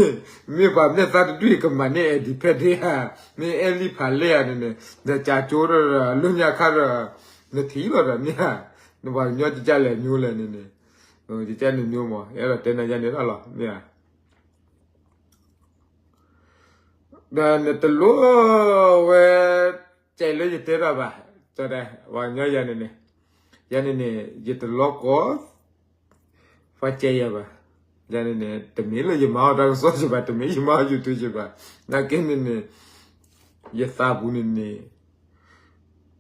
မ့ၢ်ပှၤမ့ၢ်သးတဒူၣ်ကမၤန့ၢ် independent ဧါ မ့ၢ်အဲၣ်လံဖးလဲၢ်ဧါန့ၣ်န့ၣ် နကၠီကၠိဒီး လၢညါခါဒီး နထံၣ်လီၤဒီးမ့ၢ်ဧါ နပှၤကညီကစၢ်လဲၤညိလဲၣ်န့ၣ်န့ၣ် ကစၢ်န့ၣ်ညိမး အဲၣ်ဒိးတဲနၤယၤန့ၣ်တၢ်လီၤ မ့ၢ်ဧါ ဒီးနတလိၣ်ဝဲ ကဲလၢယတဲတၢ်ဘၣ် တဲဒၣ် ပှၤကညီယၤန့ၣ်န့ၣ် ယၤန့ၣ်န့ၣ် ယတလီၤကီ ပှၤကဲယၤဘၣ် ယၤန့ၣ်န့ၣ် တမ့ၢ်လၢယမၤအီၣ်တၢ်ကစီၣ်ယၤဘၣ် တမ့ၢ်ယမၤအီၣ် YouTube ယၤဘၣ် နာ်က့န့ၣ်န့ၣ် ယသးပူၤန့ၣ်န့ၣ်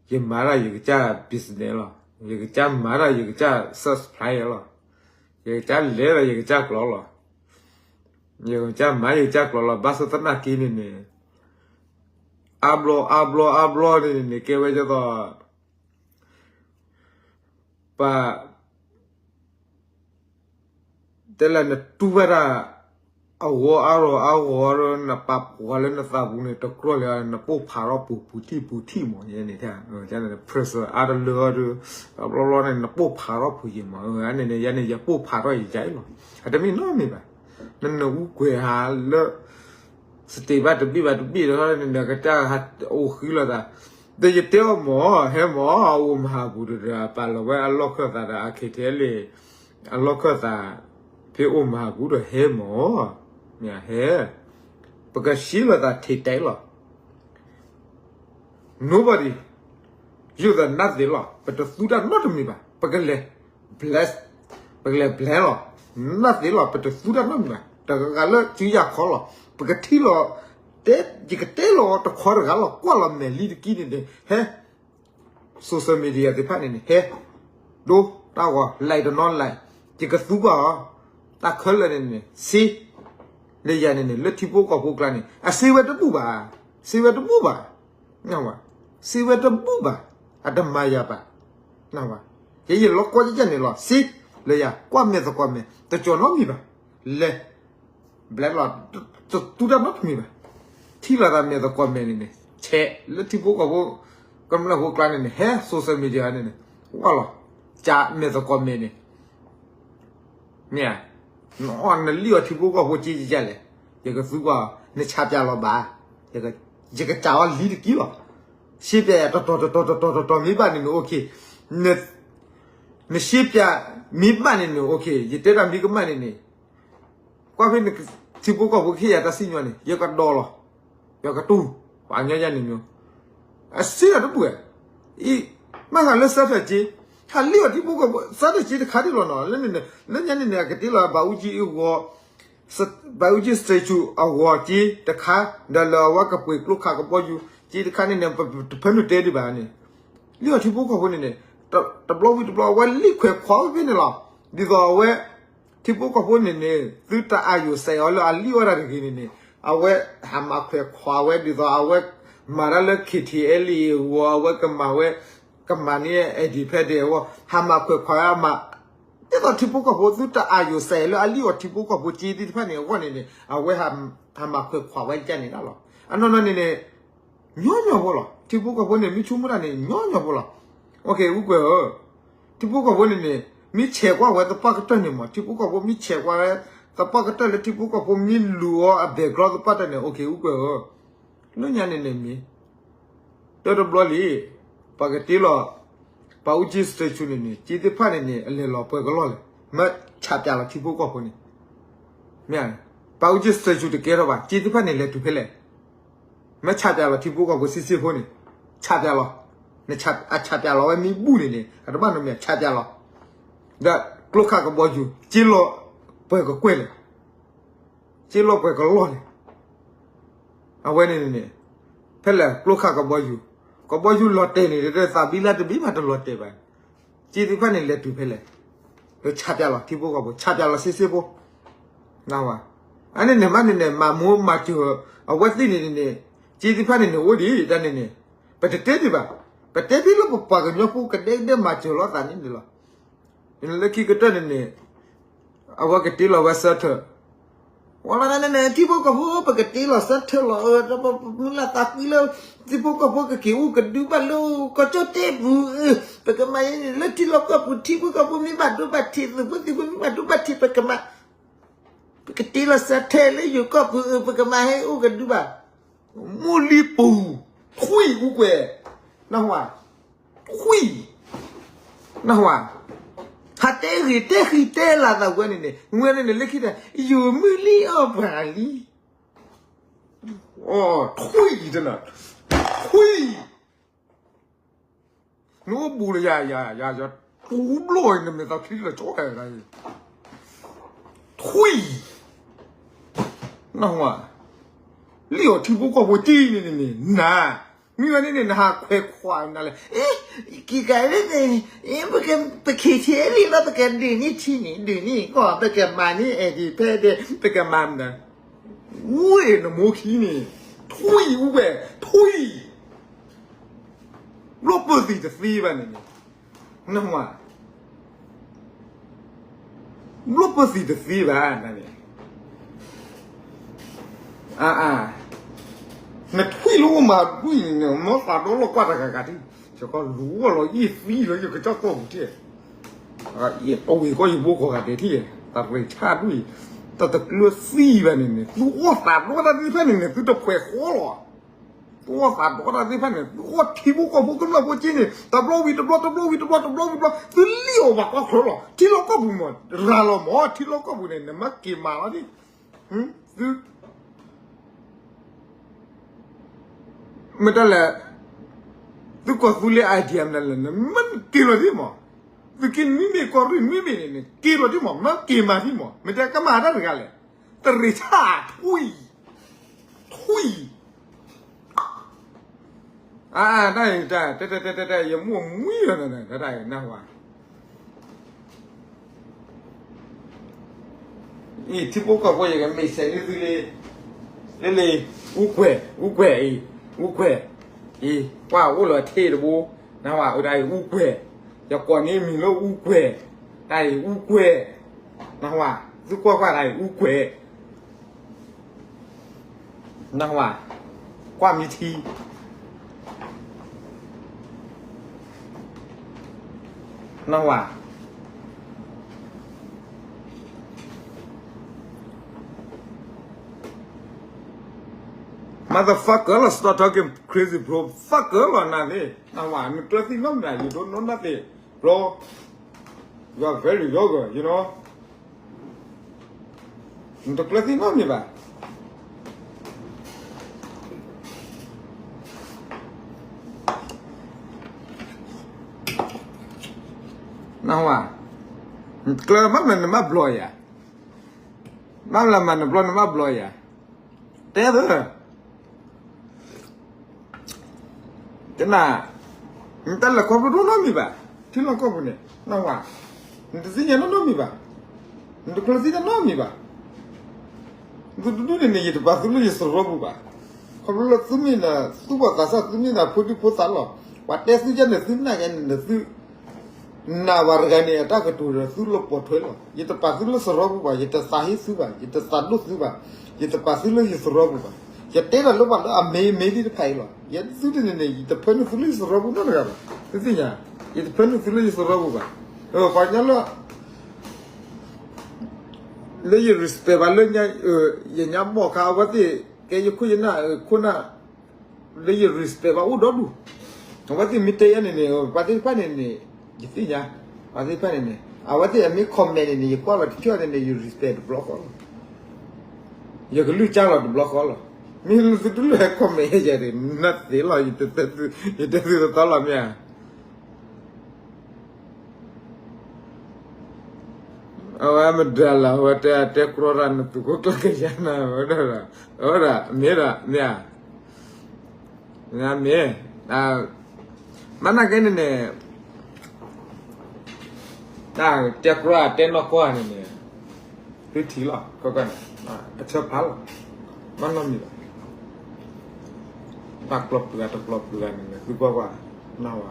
ယမၤတၢ်ယကစၢ် business လီၤ ယကစၢ်မၤတၢ်ယကစၢ် subscribe လီၤ ယကစၢ်လဲၤဒီးယကစၢ်ကျိာ်လီၤ ယကစၢ်မၤယကစၢ်ကျိာ်လီၤ ဘၣ်ဆၣ်သနာ်က့န့ၣ်န့ၣ် အါဘျီအါဘျီအါဘျီန့ၣ်န့ၣ် ကဲဝဲဒ်သိး ပှၤ တဲလၢနတူၢ်ဘၣ်တၢ် အဂီၤအါဂီၤအါဂီၤဒီး နပာ်ပှၤလၢနသးပူၤန့ၣ် တကြၢးလၢနပိၢ်ဖးထီၣ်ပူၤပူၤထံၣ်ပူၤထံၣ်မး ယဲန့ၣ် pressure အါတလၢအီၤဒီး တဘျီဘျီန့ၣ် နပိၢ်ဖးထီၣ်ပူၤယံၤမး အန့ၣ်န့ၣ် ယဲန့ၣ် ယပိၢ်ဖးထီၣ်ယံၤယံၤလီၤ အတမ့ၢ်နီတမံၤဘၣ် နနၢ်ဟူကွဲးဟးလၢ စတ့းဘၣ်တဘ့ၣ်ဘၣ်တဘ့ၣ်ဒီး နကတၢ်အိၣ်ဃံလိာ်သး ဒီးယတဲအီၤမး ဟဲမး အအိၣ်မဟးပူၤဒီး ပာ်လီၤဝဲအလီၢ်ခၢၣ်သးဒီး အ KTLA အလီၢ်ခၢၣ်သး ဖဲအိၣ်မဟးပူၤဒီးဟဲမး မ့ၢ်ဟဲ ပကရှဲလိာ်သးထဲးတဲးလီၤ nobody ယိၣ်သးနၢ်သ့လီၤ ပတသူတၢ်နီတမံၤဘၣ် ပကလဲၤ bless ပကလဲၤ bless လီၤ နၢ်သ့လီၤ ပတသူတၢ်နီတမံၤဘၣ် တဂၤဂၤလၢစုယၤခီလီၤ ပကထံၣ်လီၤ တဲ ယကတဲလီၤတခီတဂၤလီၤ ကွၢ်လီၤမဲာ်လံတကံၢ်န့ၣ်န့ၣ် ဟဲ social media သ့ၣ်တဖၣ်န့ၣ်န့ၣ် ဟဲ ဒိတၢ်ဂီၤ like တနီၤ like ယကသူကွၢ်အီၤ တၢ်ခဲလၢာ်န့ၣ်န့ၣ် စ့ လၢယၤန့ၣ်န့ၣ် လၢထံဖိကီၢ်ဖိကျါန့ၣ် အစ့ဝဲတဘူၣ်ဘၣ် စ့ဝဲတဘူၣ်ဘၣ် စ့ဝဲတဘူၣ်ဘၣ် အတမၤယၤဘၣ် ယဲယလီၤကွၢ်ကဲန့ၣ်လီၤ စ့ လၢယၤ ကွၢ်မဲာ်သကိးမဲာ် တကၠီၤနီတမံၤဘၣ် လဲၤ ဘျဲလီၤ တသူတၢ်နီတမံၤဘၣ် ထံၣ်လိာ်သးမဲာ်သကိးမဲာ်န့ၣ်န့ၣ် ဆဲးလၢထံဖိကီၢ်ဖိ ကမျၢၢ်ဖိကျါန့ၣ်န့ၣ် ဟဲ social media န့ၣ်န့ၣ် ဝဲလီၤ ကးမဲာ်သကိးမဲာ်န့ၣ် မ့ၢ် နလံၣ်အီၤထံဖိကီၢ်ဖိက့ယလဲၣ် ယကသူကွၢ် နဆးပၠးလီၤဘၣ် ယကကးအီၤလံတကံၢ်လီၤ ရှဲပၠးယၤတတီၤတတီၤတတီၤတတီၤမ့ၢ်ဘၣ်န့ၣ်န့ၣ် okay နရှဲပၠးမ့ၢ်ဘၣ်န့ၣ်န့ၣ် okay ယတဲတၢ်မ့ၢ်ကမၣ်န့ၣ်န့ၣ် ကွၢ်ဖဲနထံဖိကီၢ်ဖိကဟ့ၣ်ယၤတၢ်စံၣ်ညီၣ်န့ၣ် ယကဒီးလီၤ ယကတူၢ် ပှၤကညီယၤန့ၣ်မ့ၢ် အစ့အတဘူၣ်ဝဲ အံၤ မ့ၢ်ဟးလၢစးထၢၣ်က့ ဟးလံၣ်အီၤထံဖိကီၢ်ဖိ စးထၢၣ်က့တခါဒ်လီၤနီၤ လၢညါန့ၣ်န့ၣ် အကတ့လီၤ ဘးအူကၠံအဂီၤ ဘးအူကၠံ statue အဂီၤက့တခါ ဒီးလၢအဝဲကပှ့ၤကျိခးကဘီယူၤက့တခါန့ၣ်န့ၣ် တဖၢနုာ်တဲဒံးဘၣ်န့ၣ် လံၣ်အီၤထံဖိကီၢ်ဖိန့ၣ်န့ၣ် တဘျီဝံၤတဘျီ အဝဲလံၣ်ခွဲးခွးဝဲဖဲန့ၣ်လီၤ ဒ်သိးအဝဲ ထံဖိကီၢ်ဖိန့ၣ်န့ၣ် သုတအၢၣ်ယိၤစဲးအီၤလၢအလံၣ်အီၤတၢ်တဂ့ၤန့ၣ်န့ၣ် အဝဲဟးမၤခွဲးခွးဝဲ ဒ်သိးအဝဲ မၤတၢ်လၢ KTLA အဂီၤ အဝဲကမၤဝဲ ကမၤန့ၢ် independent အဂီၢ် ဟးမၤခွဲးခွးဝဲအမၤ ဒ်သိးထံဖိကီၢ်ဖိ သုတအၢၣ်ယိၤစဲးလၢအလံၣ်အီၤထံဖိကီၢ်ဖိက့ သ့ၣ်တဖၣ်န့ၣ်အဂီၢ်န့ၣ်န့ၣ် အဝဲဟးမၤခွဲးခွးဝဲကန့ၣ်လီၤ အနီၢ်နီၢ်န့ၣ်န့ၣ် ညီညီဖိလီၤ ထံဖိကီၢ်ဖိန့ၣ် မ့ၢ်ဆိကမိၣ်တၢ်န့ၣ် ညီညီဖိလီၤ okay အူကွဲၢ်ဧၢ ထံဖိကီၢ်ဖိန့ၣ်န့ၣ် မ့ၢ်ဆဲးကွၢ်ဝဲသပှၢ်ကတၢၢ်န့ၣ်မး ထံဖိကီၢ်ဖိမ့ၢ်ဆဲးကွၢ်ဝဲ သပှၢ်ကတၢၢ်လၢထံဖိကီၢ်ဖိမ့ၢ်လူၤအီၤအ background သပှၢ်တၢၢ်န့ၣ် okay အူကွဲၢ်ဧၢ လၢညါန့ၣ်န့ၣ်မ့ၢ် တၢ်တဘျီလံ ပှၤကတ့လီၤ ပှၤအူကၠံ statue န့ၣ်န့ၣ် က့သ့ၣ်တဖၣ်န့ၣ်န့ၣ် အလဲၤလီၤပှဲၤကလီၢ်လဲၣ် မ့ၢ်ဆးပၠးလီၤထံဖိကီၢ်ဖိန့ၣ် မ့ၢ် ပှၤအူကၠံ statue တကဲထီၣ်ဘၣ် က့သ့ၣ်တဖၣ်န့ၣ် လဲၤတုၤဖဲလဲၣ် မ့ၢ်ဆးပၠးလီၤထံဖိကီၢ်ဖိဆံးဆံးဖိန့ၣ် ဆးပၠးလီၤ အဆးပၠးလီၤဝဲမ့ၢ်ဘူၣ်န့ၣ်န့ၣ် အတဘၣ်နီတမံၤ ဆးပၠးလီၤ ဒီးကျိခးကဘီယူၤ က့လီၤပှဲၤကကွဲၢ်လဲၣ် က့လီၤပှဲၤကလီၢ်လဲၣ် အဝဲန့ၣ်န့ၣ် ဖဲလဲၣ် ကျိခးကဘီယူၤ ကဘီယူၤလီၤတဲာ်န့ၣ် သးဘံလၢတဘံမးတလီၤတဲာ်ဘၣ် က့သ့ၣ်တဖၣ်န့ၣ် လဲၤတုၤဖဲလဲၣ် ဆးပၠးလီၤထံဖိကီၢ်ဖိ ဆးပၠးလီၤဆံးဆံးဖိ အန့ၣ်န့ၣ်မးန့ၣ်န့ၣ် မၤမူမၤစၢၤ အဝဲသ့ၣ်န့ၣ်န့ၣ် က့သ့ၣ်တဖၣ်န့ၣ်န့ၣ် အိၣ်ဒံးတၢ်န့ၣ်န့ၣ် ပတတဲဒံးဘၣ် ပတဲဖဲလၢပပှၤကညီဖိကဒဲကဒဲမၤစၢၤလိာ်သးန့ၣ်န့ၣ်လီၤ လၢခံကတၢၢ်န့ၣ်န့ၣ် အဝဲကတ့လီၤဝဲဆၢထၢၣ် ဝဲလီၤန့ၣ်န့ၣ် ထံဖိကီၢ်ဖိ ပကတ့လီၤဆၢထၢၣ်လီၤ ပမုၢ်လၢ်သးကွံလၢ ထံဖိကီၢ်ဖိကက့ၤအိၣ်ကဒုဘၣ်လၢကီၢ်ကၠီၣ်တဲၣ်ပူၤ ပကမၤလၢထံလီၢ်ကီၢ်ပူၤ ထံဖိကီၢ်ဖိမ့ၢ်ဘၣ်ဒိဘၣ်ထံး သုးဖိသံၣ်ဖိမ့ၢ်ဘၣ်ဒိဘၣ်ထံး ပကမၤ ပကတ့လီၤဆၢထၢၣ်လၢယိၤကီၢ်ပူၤ ပကမၤဟဲအိၣ်ကဒုဘၣ် မိၢ်လံပူၤ ထွံၣ်အူကွဲၢ် နၢ်ဟူဧါ ထွံၣ် နၢ်ဟူဧါ ဟးတဲဂ့ၤတဲဃံတဲလၤသးဝဲန့ၣ်န့ၣ် ဝဲန့ၣ်န့ၣ် လၢခံတၢ် ယိၤမုၢ်လံအီၣ်ပှၤလံ ထွံၣ်တနၤ ထွံၣ် နအိၣ်ဘူးလၢယၤ ယၤ ယၤ ယၤ တူဘျီၣ်အံၤ နမဲာ်သးချံလီၤကၠီဝဲဒၣ်အံၤ ထွံၣ် နၢ်ဟူဧါ လံၣ်အီၤထံဖိကီၢ်ဖိက့န့ၣ်န့ၣ် နၤ မ့ၢ်ဝဲန့ၣ်န့ၣ် နဟးခွဲးခွးနၤလဲၣ် အ့ က့ၤကၤလၢန့ၣ် အ့ ပက ပခံထံလံလီၤ ပကဒုးန့ၢ်ထံန့ၣ် ဒုးန့ၢ်ကီၢ် ပကမၤန့ၢ် independent ပကမၤမနုၤ ဝ့ၢ်နမိၢ်ခံန့ၣ် ထွံၣ်အူဝဲ ထွံၣ် ဘျီၣ်ပၢၢ်သံးတသ့ဘၣ်န့ၣ်န့ၣ် နၢ်ဟူဧါ ဘျီၣ်ပၢၢ်သံးတသ့ဘၣ်န့ၣ် နၢ်ဟူဧါ အါအါ, နထွံၣ်လၢအိၣ်မးဒ်အံၤန့ၣ် နမ့ၢ်သးဒီလီၤကွၢ်တဂၤဂၤထံၣ်, ယကလူၤအီၣ်လီၤအံၣ်သံလၢယကစၢ်ကီၢ်ပူၤထံၣ်, အံၣ်ပဝဲကီၢ်ယဘိကီၢ်ဂၤဒဲးထံၣ်, တၢ်ရ့ဆၣ်ဒ်အံၤ, တၢ်တကျၢၤသံဘၣ်န့ၣ်န့ၣ် သုအီၣ်သးဒီတၢ်သ့ၣ်တဖၣ်န့ၣ်န့ၣ် သုတပှဲၤဃီလီၤ. သုအီၣ်သးဒီတၢ်သ့ၣ်တဖၣ်န့ၣ် သုအီၣ်ထံဖိကီၢ်ဖိကမျၢၢ်ဖိက့န့ၣ် တဘျီဝံၤတဘျီ တဘျီဝံၤတဘျီ တဘျီဝံၤတဘျီ သုလံၣ်အီၤဘၣ်ကီၢ်ချၢလီၤ. ထံလီၢ်ကီၢ်ပူၤမး ရၤလီၤမး ထံလီၢ်ကီၢ်ပူၤန့ၣ် နမ့ၢ်က့ၤမၤလီၤဒ် သု မ့ၢ်တၢ်လဲၣ်, သုကီၢ်သူလ့ၤ idea မနုၤလဲၣ် နမ့ၢ်က့ၤလီၤဒ်မး, သုက့ၤနွံမ့ၢ်ကီၢ်ရ့ၣ်နွံမ့ၢ်န့ၣ်န့ၣ် က့ၤလီၤဒ်မး မ့ၢ်က့ၤမၤဒ်မး မ့ၢ်တဲကမၤတၢ်တဂၤလဲၣ်, တရ့ဆၣ်ထွံၣ်, ထွံၣ် အါ တၢ်အံၤ တၢ် တၢ် တၢ် တၢ် ယမိၢ်မှံလီၤနၤ တၢ်အံၤ နၢ်ဟူဧါ, အံၤ ထံဖိကီၢ်ဖိ ယကမ့ၢ်စဲးန့ၢ်သုလၢ လၢလၢ အူကွဲၢ် အူကွဲၢ်အံၤ အူကွဲၢ် အံၤ ကွၢ်အိၣ်လၢထံတဘိ နၢ်ဟူဧါ တၢ်အံၤ အူကွဲၢ် ယကိးန့ၢ်မံၤလၢအူကွဲၢ် တၢ်အံၤ အူကွဲၢ် နၢ်ဟူဧါ သုကွၢ်ကွၢ် တၢ်အံၤ အူကွဲၢ် နၢ်ဟူဧါ, ကွၢ်မံထံ နၢ်ဟူဧါ, motherfucker လီၤ stop talking crazy bro, fucker လီၤနၤန့ၣ် နၢ်ဟူဧါ, နကျၢၤသံနီတမံၤဘၣ် you don't know nothing bro, you are very young, you know. နတကျၢၤသံနီတမံၤဘၣ်. နၢ်ဟူဧါ, နတကျၢၤဘၣ်မး နဘၣ်ဘျီယၤ, ဘၣ်မး နဘျီ နဘၣ်ဘျီယၤ, တဲသၢ တနၤ, နတၢ်လဲၤခီဖျိဒိၣ်နီတမံၤဘၣ်, ထံလီၢ်ကီၢ်ပူၤန့ၣ် နၢ်ဟူဧါ, နတသ့ၣ်ညါနီတမံၤဘၣ်, နတကျၢၤသံတၢ်နီတမံၤဘၣ်. သုတဒူၣ်န့ၣ်န့ၣ် ယတပာ်သုလၢယစရီပူၤဘၣ်. ခီဖျိလၢသုမ့ၢ်နသူၣ်ဘီၣ်သးစၢ် သုမ့ၢ်နဖိဒံဖိသၣ်လီၤ. ပှၤတဲသုယဲန့ၣ် သုနာ်ယဲန့ၣ် သု နာ်ပှၤတဂၤန့ၣ် အတၢ်ကတိၤဒီးသုလၢပိာ်ထွဲလီၤ. ယတပာ်သုလၢစရီပူၤဘၣ်, ယတသးဟ့သုဘၣ်, ယတသးဒိၣ်သုဘၣ်, ယတပာ်သုလၢယစရီပူၤဘၣ်. ယတဲဒီးလၢပှၤလၢအမ့ၢ်မ့ၢ်သ့ၣ်တဖၣ်အံၤလီၤ. ယဲသုတန့ၣ်န့ၣ် ယတဖၢနုာ်သုလၢယစရီပူၤနီတဂၤဘၣ်. သုသ့ၣ်ညါ, ယတဖၢနုာ်သုလၢယစရီပူၤဘၣ်. ပှၤကညီလၢ လၢယ respect ဘၣ်လၢ ယညါဘီၣ်ခါ အဝဲသ့ၣ် ကဲယခိၣ်ယနၢ်ခိၣ်နၢ် လၢယ respect ဘၣ်အိၣ်ဒီဒူၣ်, အဝဲသ့ၣ်မ့ၢ်တဲယၤန့ၣ်န့ၣ် ပှၤသ့ၣ်တဖၣ်န့ၣ်န့ၣ် ယသ့ၣ်ညါ, ပှၤသ့ၣ်တဖၣ်န့ၣ်န့ၣ် အဝဲသ့ၣ်အမ့ၢ် comment န့ၣ်န့ၣ် ယကွၢ်လီၤတထံၣ်အီၤန့ၣ်န့ၣ် ယ respect တဘျီဃီလီၤ. ယကလုၢ်ကၢ်လီၤတဘျီဃီလီၤ. မ့ၢ်လၢသုတလုၢ်ဟဲ comment ယၤန့ၣ် နသ့လီၤ, ယတဲသုတသီလီၤမ့ၢ်ဧါ. အဝဲမတၤလဲၣ် အဝဲတဲ တဲကြီတၢ် နသုးခိၣ်ကျၢၢ်ကယၤနၤ ဝဲဒၣ်, ဝဲဒၣ် မ့ၢ်ဒၣ် မ့ၢ်ဧါ, မ့ၢ်, မ့ၢ်နာ်က့န့ၣ်န့ၣ်, တၢ်တဲကြီ တဲနီၢ်ကီၢ်န့ၣ်န့ၣ်, သုထံၣ်လီၤ ကီၢ်ကီၢ်န့ၣ်, အဆၢဖးလီၤ, မ့ၢ်နီတမံၤဘၣ်. တၢ်ကျီပှၤတကျီပှၤန့ၣ်န့ၣ် သုကွၢ်ကွၢ်, နၢ်ဟူဧ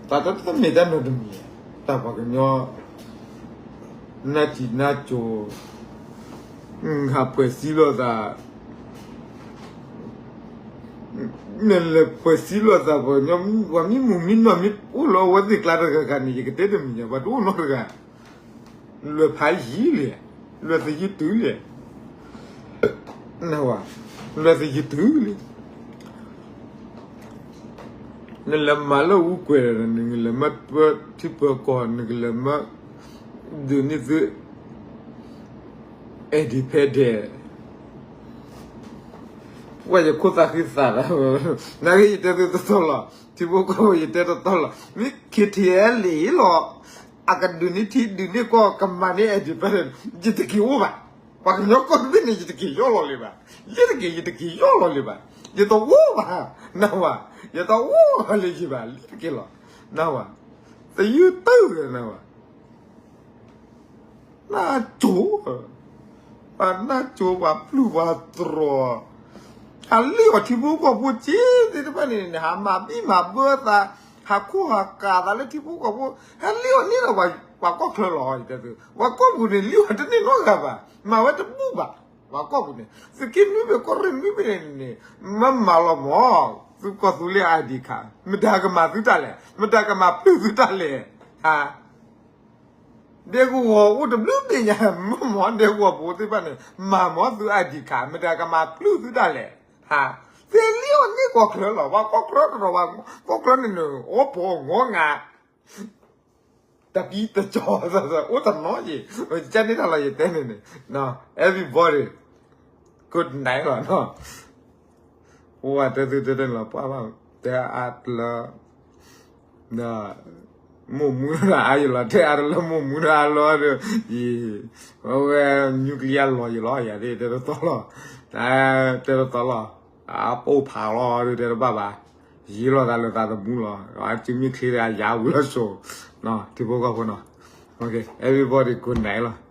ါ, တၢ်တမ့ၢ်တၢ်နီတမံၤ, တၢ်ပှၤကညီ နၢ်စံၣ်နၢ်စိၤ, ဟးပှဲၤစံလိာ်သး, နလဲၤပှဲၤစံလိာ်သး ပှၤကညီ ပှၤမ့ၢ်မုာ်မ့ၢ်နီၢ်မ့ၢ်အိၣ်လၢအဝဲသ့ၣ်ကျါတဂၤဂၤန့ၣ် ယကတဲတမံၤညါ ပှၤတအိၣ်နီတဂၤ, လွဲၢ်ဖးယံာ်လံ, လွဲၢ်သယုၢ်တုၤလံ, နၢ်ဟူဧါ, လွဲၢ်သယုၢ်တုၤလံ. နလဲၤမၤလၢအူကွဲၢ်ဒီး နကလဲၤမၢပၢထံပၢကီၢ် နကလဲၤမၢဒုးန့ၢ်သု independent ပှၤယခိၣ်သးဃံသးဒီး နာ်က့ယတဲသုတသီလီၤ, ထံဖိကီၢ်ဖိယတဲတသီလီၤ, မ့ၢ် KTLA လီၤ, အကဒုးန့ၢ်ထံဒုးန့ၢ်ကီၢ် ကမၤန့ၢ် independent ယတက့ၤအိၣ်ဘၣ်. ပှၤကညီကီၢ်တဘ့ၣ်န့ၣ် ယတက့ၤယီၢ်လီၤလံဘၣ်, လံတက့ၤ ယတက့ၤယီၢ်လီၤလံဘၣ်, ယတအိၣ်ဘၣ်, နၢ်ဟူဧါ, ယတအိၣ်ဘၣ်လၢယံၤဘၣ် လံတက့ၤလီၤ, နၢ်ဟူဧါ, သယုၢ်တုၤ နၢ်ဟူဧါ နၢ်စိၤ, ပှၤနၢ်စိၤ ပှၤပျုၢ်ပှၤတြီၤ, ဟးလံၣ်အီၤထံဖိကီၢ်ဖိက့သ့ၣ်တဖၣ်န့ၣ်န့ၣ် ဟးမၤဘံၣ်မၤဘၢသး, ဟးခိၣ်ဟးကၤသးလၢထံဖိကီၢ်ဖိ, ဟဲလံၣ်အီၤန့ၢ်ဒီးပှၤကီၢ်ချၢလီၤ, ပှၤကီၢ်ပူၤန့ၣ် လံၣ်အီၤတန့ၢ်နီတဂၤဘၣ်, မၤဝဲတဘူၣ်ဘၣ်. ပှၤကီၢ်ပူၤန့ၣ် သုးက့နွံဘ့ၣ် ကီၢ်ရ့ၣ်နွံဘ့ၣ်န့ၣ် မ့ၢ်မၤလီၤမၢ် သုကီၢ်သူလ့ၤ I D card မတၤကမၤသုတၢ်လဲၣ်, မတၤကမၤပျုၢ်သုတၢ်လဲၣ်, ဟါ ဒဲကဝီၤအိၣ်တဘျုးဘ့ၣ်ညါ မ့ၢ်မၢ် ဒဲကဝီၤဖိသ့ၣ်တဖၣ်န့ၣ် မၤမၢ်သု I D card မတၤကမၤပျုၢ်သုတၢ်လဲၣ်, ဟါ သ့လံအီၤန့ၢ်ကီၢ်ချၢလီၤ, ပှၤကီၢ်ချၢတရီၤဘၣ်, ကီၢ်ချၢန့ၣ်န့ၣ် အိၣ်ပိာ်ငီၢ်ငါ တပံတကီၤ အိၣ်တနီၤယံၤ, ကန့ၢ်တၢ်လီၤယတဲန့ၣ်န့ၣ်, everybody good night လီၤနီၤ, အိၣ်ဝဲတဲသုတဲတဲလီၤပှၢ်ဘၣ်, တဲအါတလၢ မိၢ်မူဒီးအါယံၤလီၤ, တဲအါတလၢမိၢ်မူဒီးအါလီၤဒီး ယံၤ, အဝဲ nuclear လီၤယံၤလီၤ ယၤသ့ၣ်တဲတသီလီၤ, တဲတသီလီၤ, အပိၢ်ဖးလီၤဒီး တဲတဘၣ်ဘၣ်, ယံၤလီၤသးလၢသးသမူလီၤ, အစုမ့ၢ်ချ့ဒီးအယၤဝံၤလီၤစိၤ, ထံဖိကီၢ်ဖိနီၤ, everybody good night လီၤ.